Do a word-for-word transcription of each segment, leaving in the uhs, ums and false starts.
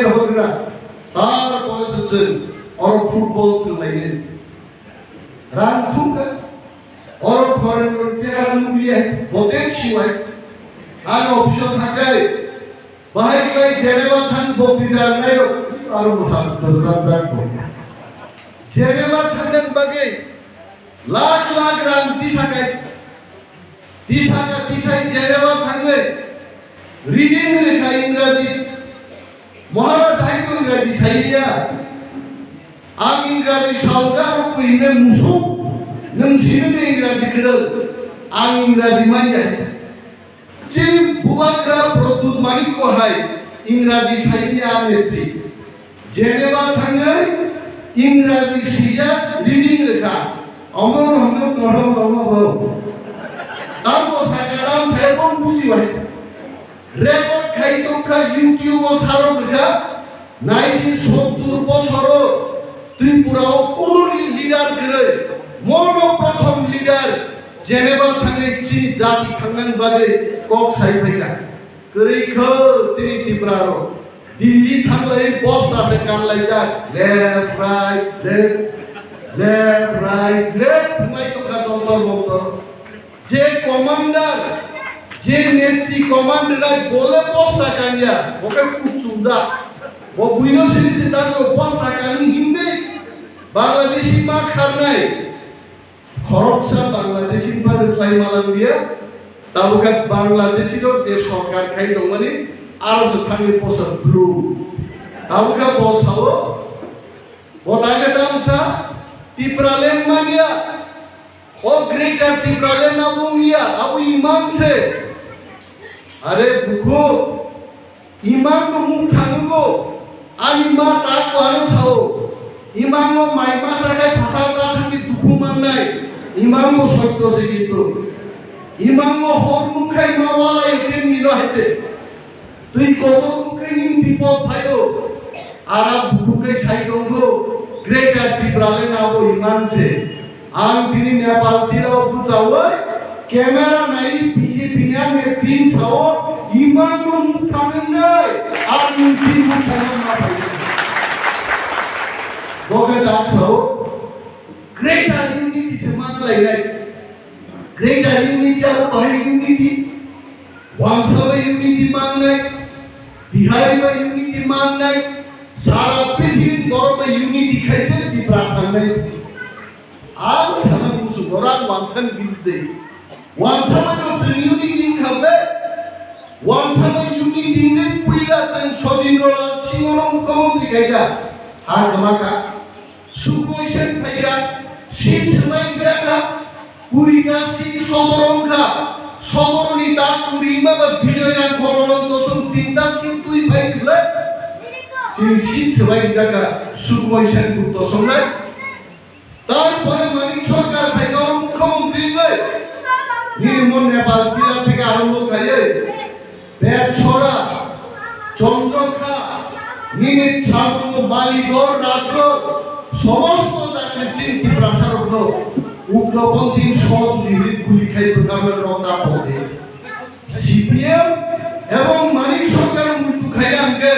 Rohorna, tarpore se chwng oro football twlainai. Rang thumkha, oro khorang rok chera nukliya, bote siwai. Ang office o thangkai, bahai klai Geneva thang boktwita nairok, aro mwsa, mwsa jak bo. Geneva thangna bagwi lakh lakh rang tisakai. Tisaka tisai Geneva thangwi reading rwkha Ingraji. Maharaj hai to Ingraji sailiya. Ang Ingraji saoga, abo buino musuk. Nwng simi de Ingraji kwrwng. Ang Ingraji manya. Chini bubagra Pradyut Manik ko hai Ingraji sailiya ang nepri. Geneva thangwi Ingraji swijak reading rwkha. Omo no hwnwi kothok omo bo. Tamo sakaram sai bo buji wai. Record khai tongkha YouTube o sarok rwkha. Nineteen sottur bochoro Tripura o kuno leader kwrwi. Mono prothom leader Geneva thangwi chini jati thangnani bagwi kok sai phaikha. Kwrwi kho chini Tripura rok. Delhi thanglai bosta se kanlaijak. Left, right, left, left, right, left. Thumai tongkha Jantar Mantar. Je commander, je netri commander ai bole bosta kanya, bo khe kuchungjak. Bo buino sini se tango bosta kani himde Bangladeshi ma kharnai. Khoroksa Bangladeshi ba rwkhlai malang dia, tabukha Bangladeshi rok je sorkar khai tongmani, aro se thangwi posa blue. Tabukha bo sao, bo dage tamsa, Tipraland manya, o Greater Tipraland abo wngya, abo imang se. Are bukhu, Imang no muk thango, ani ma tak wano sao. Imang no mai masa kai phatar ta thangwi dukhu mannai. Imang no sotto se kintu. Imang no hor muk khai ma wala itin ni no hete. Twi kotor muk khai ning bipod phaio. Ara bukhu kai sai tongkho. Greater Tipraland abo imang se. Ang tini Nepal tira o bwchawi camera nai B J P ni ang ne tin sao imang no muk thangnai, ang ni tin muk thangna ma pai. Bo khe tak sao, greater unity se man lai nai. Greater unity abo bahai unity, Wansa bai unity man nai, Bihari bai unity man nai, sara prithibi borok bai unity khai se Tipra thangnai. Ang sana muchungo rang Wansani birudde. Wansa bai no chwng unity wngkha ble? Wansa bai unity wngwi puila chwng Sojindro Lal Singh no mukhyamantri khaikha. Ha kwmakha. Sukmoi sen phaikha. Seat swmai wngkha. Kurita seat sotoro wngkha. Sotoro ni ta kuri wngma ba Bijoy Rang Kolonong Tosong tinta seat twi phai ble? Chini seat swmai wngkha. Sukmoi sen kuk tosongnai. Tarpore Manik Sarkar phaikha oro mukhyamantri wngwi. Nini mo Nepal tira theke arombo khaiwi Betchora, Chandrakha, nini Chandrakha, Maligor, Rajgor, somosto jagani chini Tiprasa rokno ugroponthi sot rihri guli khai bwtharwi rok ta pokdi. C P M ebong Manik Sarkar muitu khaina hwnkhe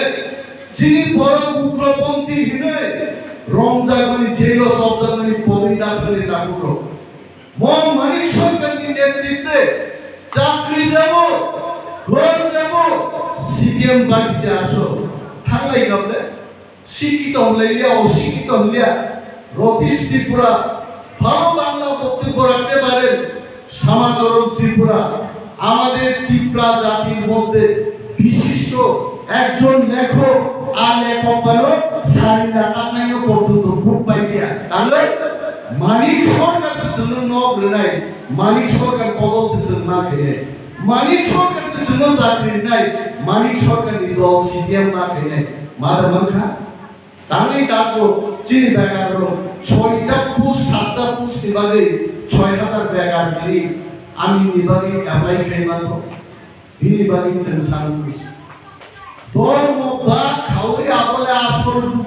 chini borok ugroponthi hinwi romjakmani, jailo sopjakmani pogwi daphani takhuk rok. Mo Manik Sarkarni netritwe chakri debo, ghor debo, C P M bagwi de aso thanglai gamle. শিক্ষিত হলেইয়া, অশিক্ষিত হলেইয়া, রতিশ ত্রিপুরা, ভালো বাংলা বক্তব্য রাখতে পারেন। শ্যামাচরণ ত্রিপুরা আমাদের তিপ্রা জাতির মধ্যে বিশিষ্ট একজন লেখক, আর লেখক হলো সারিন্দা কান্নাইও পর্যন্ত বুক পাইয়া। তাহলে মানিক সরকার জন্য নব রেনাই, মানিক সরকার বদল জন্য না খেলে, মানিক সরকার জন্য চাকরি নাই, মানিক সরকার দল সিপিএম না খেলে, মাথা মাথা Tangwi tako chini bekar rok soita post, satta post ni bagwi soi hazar bekar tini ami ni bagwi apply khai mano. Bini bagwi chwng sanwi dormo ba khaui abole asol